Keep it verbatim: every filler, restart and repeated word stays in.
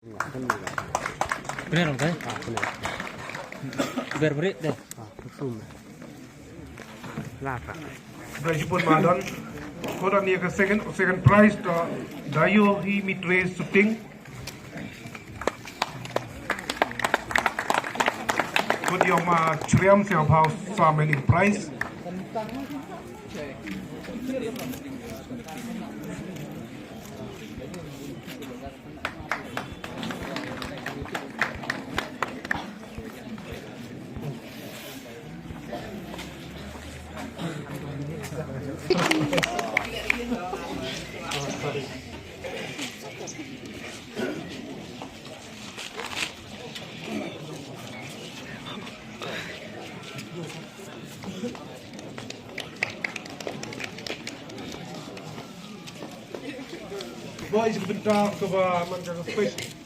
Pyneh rong kai. Ber beri deh. Dai jipun madon. Kodan ni ka second, second prize to Dayo hi mitre shooting. Kod yong ma chriam siang phau sa mening prize. Boys, bynta kaba man ka space.